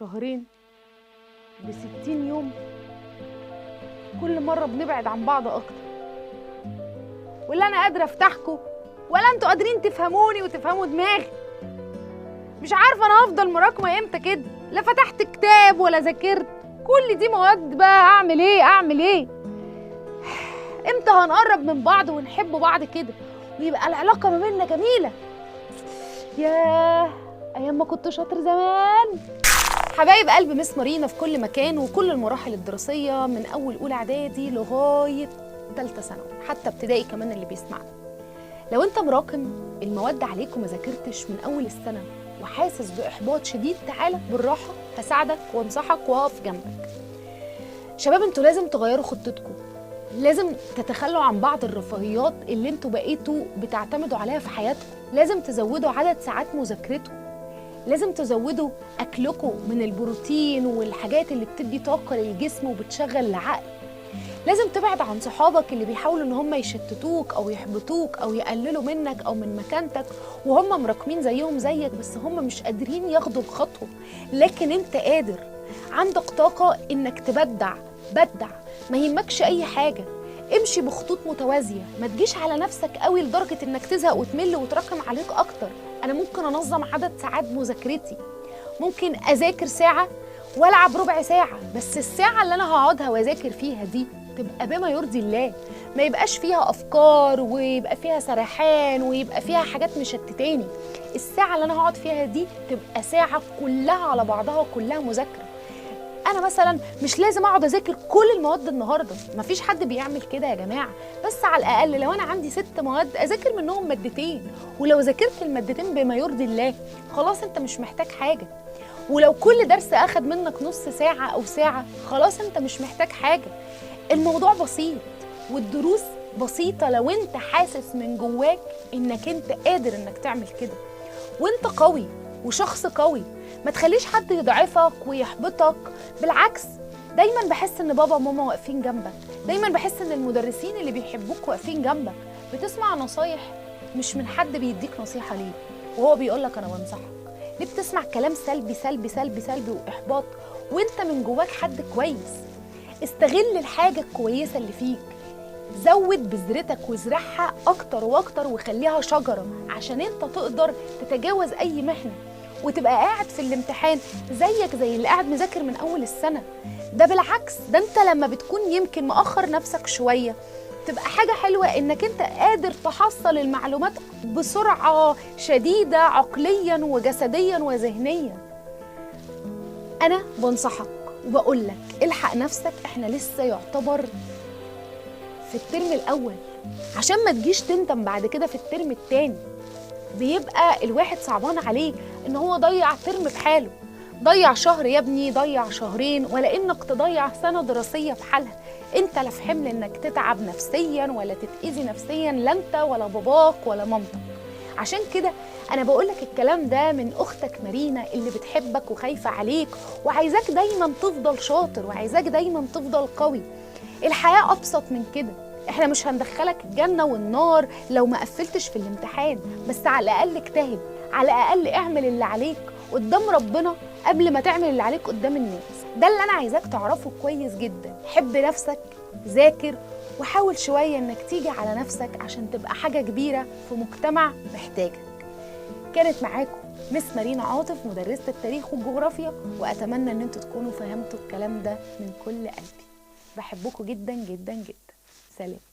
شهرين، ب60 يوم، كل مرة بنبعد عن بعض أكتر. ولا أنا قادرة أفتحكوا ولا أنتوا قادرين تفهموني وتفهموا دماغي. مش عارفة أنا هفضل مراكمة إمتى كده، لا فتحت كتاب ولا ذاكرت، كل دي مواد بقى. أعمل إيه؟ أعمل إيه؟ إمتى هنقرب من بعض ونحب بعض كده ويبقى العلاقة ما بيننا جميلة؟ ياه، أيام ما كنت شاطر زمان. حبايب قلب مس مارينا في كل مكان وكل المراحل الدراسية، من أول أولى إعدادي لغاية ثالثة ثانوي، حتى ابتدائي كمان اللي بيسمعنا. لو أنت مراكم المواد عليك وما ذاكرتش من أول السنة وحاسس بإحباط شديد، تعالى بالراحة، هساعدك وانصحك وأقف جنبك. شباب، انتوا لازم تغيروا خطتكم، لازم تتخلوا عن بعض الرفاهيات اللي انتوا بقيتوا بتعتمدوا عليها في حياتكم، لازم تزودوا عدد ساعات مذاكرتكم، لازم تزودوا أكلكم من البروتين والحاجات اللي بتدي طاقة للجسم وبتشغل العقل. لازم تبعد عن صحابك اللي بيحاولوا ان هم يشتتوك او يحبطوك او يقللوا منك او من مكانتك، وهم مراكمين زيهم زيك، بس هم مش قادرين ياخدوا الخطوة، لكن انت قادر، عندك طاقة انك تبدع. بدع، ما يهمكش اي حاجة، امشي بخطوط متوازية، ما تجيش على نفسك قوي لدرجة انك تزهق وتمل وتراكم عليك اكتر. انا ممكن انظم عدد ساعات مذاكرتي، ممكن اذاكر ساعة والعب ربع ساعة، بس الساعة اللي انا هقعدها واذاكر فيها دي تبقى بما يرضي الله، ما يبقاش فيها افكار ويبقى فيها سرحان ويبقى فيها حاجات مشتتاني. الساعة اللي انا هقعد فيها دي تبقى ساعة كلها على بعضها وكلها مذاكرة. انا مثلا مش لازم اقعد اذاكر كل المواد النهارده، مفيش حد بيعمل كده يا جماعة، بس على الاقل لو انا عندي 6 مواد اذاكر منهم مادتين، ولو ذاكرت المادتين بما يرضي الله خلاص انت مش محتاج حاجة. ولو كل درس اخد منك نص ساعة او ساعة خلاص انت مش محتاج حاجة. الموضوع بسيط والدروس بسيطة لو انت حاسس من جواك انك انت قادر انك تعمل كده، وانت قوي وشخص قوي، ما تخليش حد يضعفك ويحبطك. بالعكس، دايما بحس ان بابا وماما واقفين جنبك، دايما بحس ان المدرسين اللي بيحبوك واقفين جنبك. بتسمع نصايح مش من حد بيديك نصيحة ليه وهو بيقولك انا بنصحك، ليه بتسمع كلام سلبي سلبي سلبي سلبي واحباط وانت من جواك حد كويس؟ استغل الحاجة الكويسة اللي فيك، زود بذرتك وازرعها اكتر واكتر وخليها شجرة عشان انت تقدر تتجاوز اي محنة وتبقى قاعد في الامتحان زيك زي اللي قاعد مذاكر من اول السنة. ده بالعكس، ده انت لما بتكون يمكن مأخر نفسك شوية تبقى حاجة حلوة انك انت قادر تحصل المعلومات بسرعة شديدة عقليا وجسديا وذهنيا. انا بنصحك وبقولك الحق نفسك، احنا لسه يعتبر في الترم الاول، عشان ما تجيش تندم بعد كده في الترم التاني. بيبقى الواحد صعبان عليه ان هو ضيع ترم بحاله، ضيع شهر يا ابني، ضيع شهرين، ولا انك تضيع سنة دراسية بحالها. انت لا في حمل انك تتعب نفسيا ولا تتأذي نفسيا، لا انت ولا باباك ولا مامتك. عشان كده انا بقولك الكلام ده من اختك مارينا اللي بتحبك وخايفة عليك وعايزاك دايما تفضل شاطر وعايزاك دايما تفضل قوي. الحياة ابسط من كده، احنا مش هندخلك الجنة والنار لو ما قفلتش في الامتحان، بس على الاقل اجتهد، على الاقل اعمل اللي عليك قدام ربنا قبل ما تعمل اللي عليك قدام الناس. ده اللي انا عايزاك تعرفه كويس جدا. حب نفسك، ذاكر، وحاول شوية انك تيجي على نفسك عشان تبقى حاجة كبيرة في مجتمع محتاجك. كانت معاكم مس مارينا عاطف، مدرسة التاريخ والجغرافيا، واتمنى ان انتوا تكونوا فهمتوا الكلام ده من كل قلبي. بحبكم جدا جدا جدا. سلام.